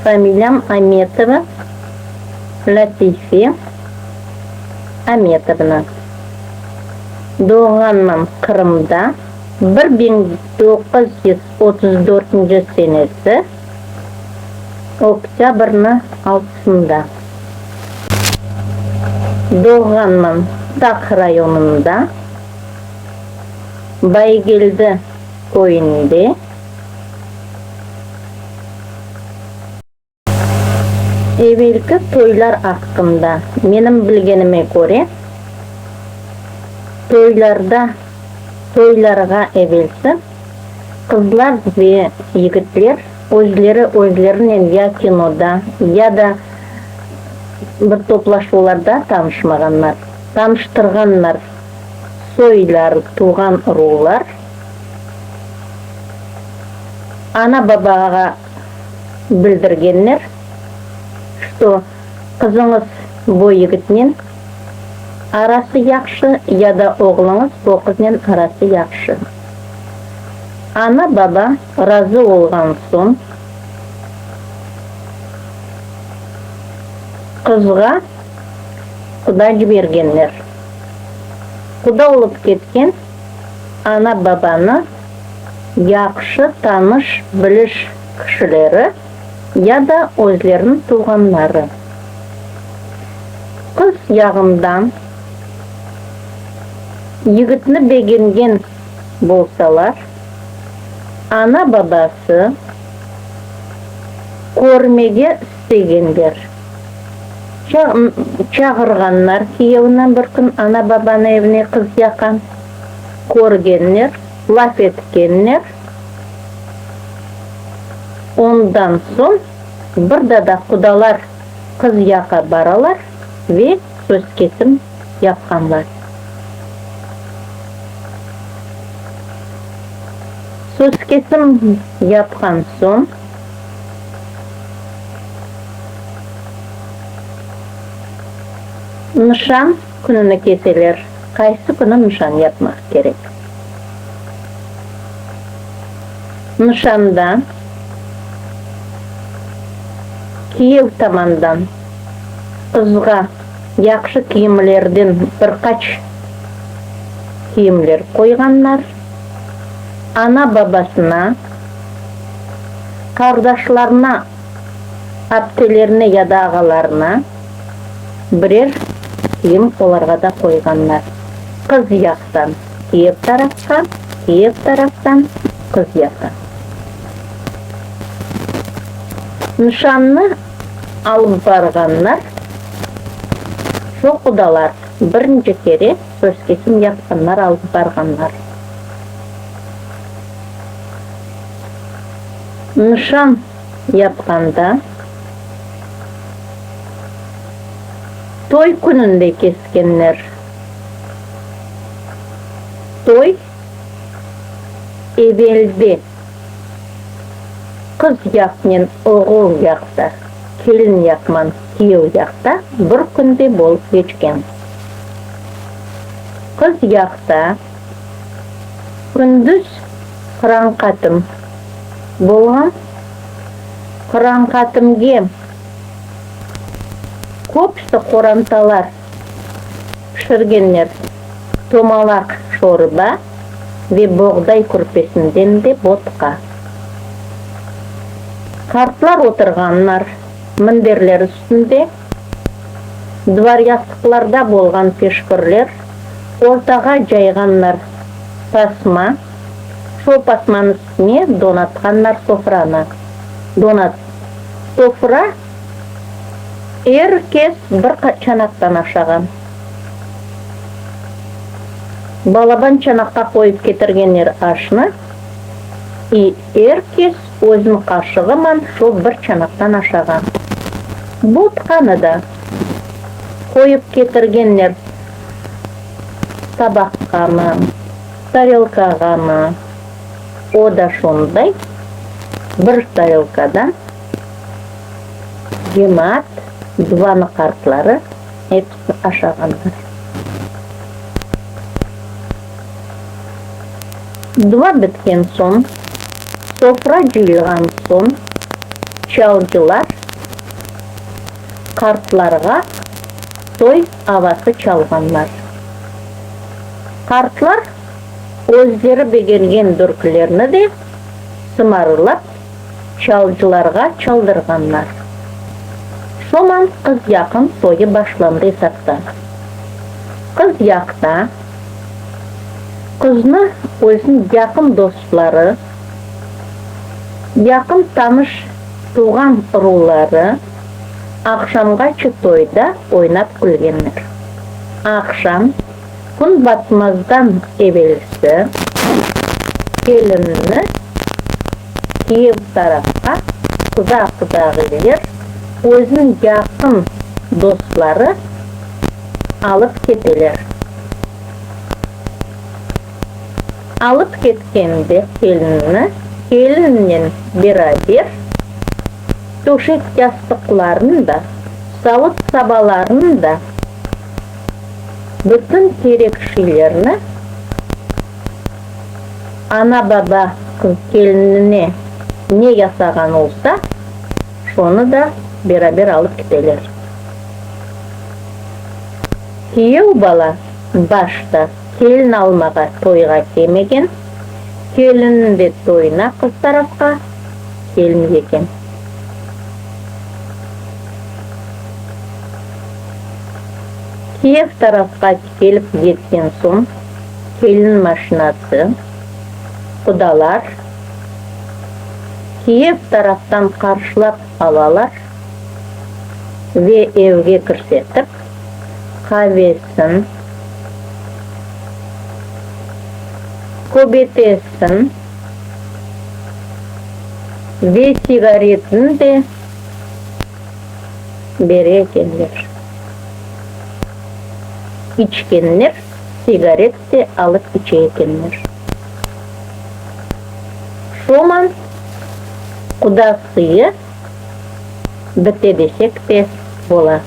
Familiyam Ametova Lâtife Ametovna. Doğğanman Qırımda, 1934 senesi, oktâbrniñ altısında. Doğğanman Saq rayonında, Baygeldi köyünde. Evelki toylar aqqında menim bilgenime köre, toylarda, toylarğa evelsi qızlar ve yigitler özleri özlerinen ya kinoda, ya da bir toplaşuvlarda tanışmağanlar, tanıştırğanlar soylar, tuvğan uruvlar. Ana-babağa bildirgenler, çto qızıñız bo yigitnen arası yahşı ya da oğluñız bo qıznen arası yahşı. Ana-baba razı olğan soñ, qızğa quda cibergenler. Quda olıp ketken ana-babanı yahşı tanış-biliş kişileri ya da özleriniñ tuvğanları. Qız yağından yigitni begengen bolsalar, ana-babası körmege istegenler. Çağırğanlar kiyevni bir kün ana-babanı evine qız yaqa. Körgenler, laf etkenler, ondan soñ bir da da qudalar qız yaqa baralar ve söz kesim yapqanlar. Söz kesim yapqan soñ. Nişan kününi keseler. Qaysı künü nişan yapmaq kerek? Nişanda kiyev tamandan qızğa yahşı kiyimlerden bir qaç kiyimler qoyğanlar. Ana-babasına, qardaşlarına, aptelerine ya da ağalarına birer kiyim olarğa da qoyğanlar. Qız yaqtan kiyev tarafqa, kiyev taraftan qız yaqa. Nişannı alıp barğanlar şo qudalar birinci kere söz kesim yapqanlar alıp barğanlar. Nişan yapqanda toy kününde keskenler. Toy evelde qız yaqnen oğul yaqta, kelin yaqman kiyev yaqta bir künde bolıp keçken. Qız yaqta kündüz qıranqatım bolğan. Qıranqatımge köpüsi qorantalar pişirgenler tomalaq şorba ve boğday kürpesinden de botqa. Qartlar oturğanlar minderler üstünde, dvaryastıqlarda bolğan peşkirler ortağa cayğanlar tasma, şol tasmanıñ üstüne donatqanlar sofranı. Donat. Sofra er kes bir çanaqtan aşağan. Balaban çanaqqa qoyıp ketirgenler aşnı, i er kes özüniñ qaşığıman şo bir çanaqtan aşağan. Botqanı da qoyıp ketirgenler tabaqqamı, tarelkağamı, o da şonday bir tarelkadan cemaat, duvanı qartları episi aşağanlar. Dua bitken soñ, sofra cıyılğan soñ. Çalcılar qartlarğa toy avası çalğanlar. Qartlar özleri begengen dürkülerni de sımarlap çalcılarğa çaldırğanlar. Şoman qız yaqın toyı başlandı esapta. Qız yaqta qıznı özüniñ yaqın dostları, yaqın tanış tuvğan uruvları aqşamğaçı toyda oynap külgenler. Aqşam kün batmazdan evelsi kelinni kiyev tarafqa quda-qudağiyler, özüniñ yaqın dostları alıp keteler. Alıp ketkende kelinni, kelinnen beraber töşek-yastıqlarını da, savut-sabalarını da, bütün kerek şeylerni ana-baba qız kelinine ne yasağan olsa, şonı da beraber alıp kiteler. Kiyev bala başta kelin almağa toyğa kelmegen, kelinniñ de toyuna qız tarafqa kelmey eken. Kiyev tarafqa kelip yetken soñ, kelin maşinası, qudalar kiyev taraftan qarşılap alalar ve evge kirsetip, qavesin, köbetesin ve sigaretini de bere ekenler. İçkenler sigaret de alıp içe ekenler. Şoman quda sıyı bite desek de bola.